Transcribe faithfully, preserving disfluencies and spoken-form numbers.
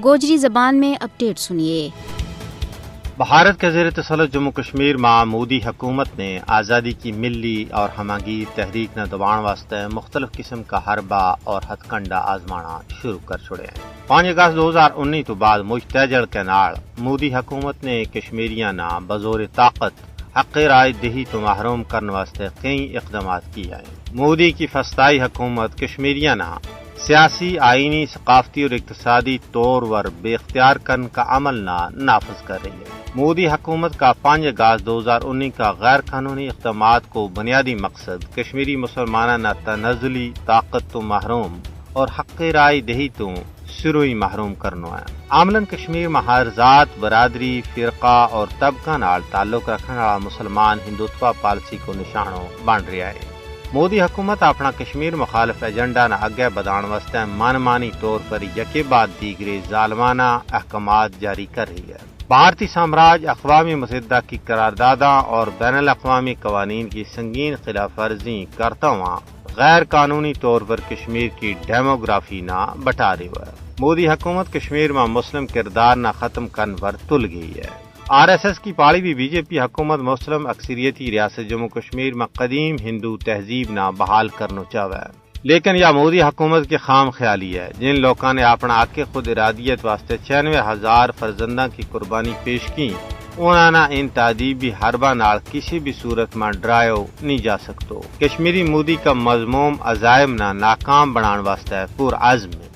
گوجری زبان میں اپڈیٹ سنیے۔ بھارت کے زیر تسلط جموں کشمیر ما مودی حکومت نے آزادی کی ملی اور ہمانگی تحریک نا دبان واسطے مختلف قسم کا حربہ اور ہتھکنڈا آزمانا شروع کر چھوڑے ہیں۔ پانچ اگست دو ہزار انی تو بعد مشتجڑ کے نال مودی حکومت نے کشمیریاں نا بزور طاقت حق رائے دہی تو محروم کرن واسطے کئی اقدامات کیا ہیں۔ مودی کی فستائی حکومت کشمیریاں نا سیاسی آئینی ثقافتی اور اقتصادی طور پر بے اختیار کرن کا عمل نا نافذ کر رہی ہے۔ مودی حکومت کا پانچ اگست دو ہزار انی کا غیر قانونی اقدامات کو بنیادی مقصد کشمیری مسلماناں نا تنزلی طاقت تو محروم اور حق رائے دہی تو سروئی محروم کرنو ہے۔ عملاً کشمیر ما ہر ذات، برادری، فرقہ اور طبقہ نال تعلق رکھن والا مسلمان ہندوتوا پالیسی کو نشانو بن رہیا ہے۔ مودی حکومت اپنا کشمیر مخالف ایجنڈا نا اگے بدھان واسطے من مانی طور پر یکے بعد دیگرے ظالمانہ احکامات جاری کر رہی ہے۔ بھارتی سامراج اقوام متحدہ کی قرارداداں اور بین الاقوامی قوانین کی سنگین خلاف ورزی کرتا ہوا غیر قانونی طور پر کشمیر کی ڈیموگرافی نا بٹا رہی ہوا ہے۔ مودی حکومت کشمیر ما مسلم کردار نا ختم کرن پر تل گئی ہے۔ آر ایس ایس کی پاڑی بھی بی جے پی حکومت مسلم اکثریتی ریاست جموں کشمیر ما قدیم ہندو تہذیب نا بحال کرنو چاہوے۔ لیکن یا مودی حکومت کی خام خیالی ہے۔ جن لوکاں نے اپنا حق خود ارادیت واسطے چھیانوے ہزار فرزنداں کی قربانی پیش کی، انہاں نا ان تادیبی حربہ نال کسی بھی صورت ما ڈرایو نہیں جا سکتو۔ کشمیری مودی کا مذموم عزائم نا ناکام بنان واسطے پر عزم ہے۔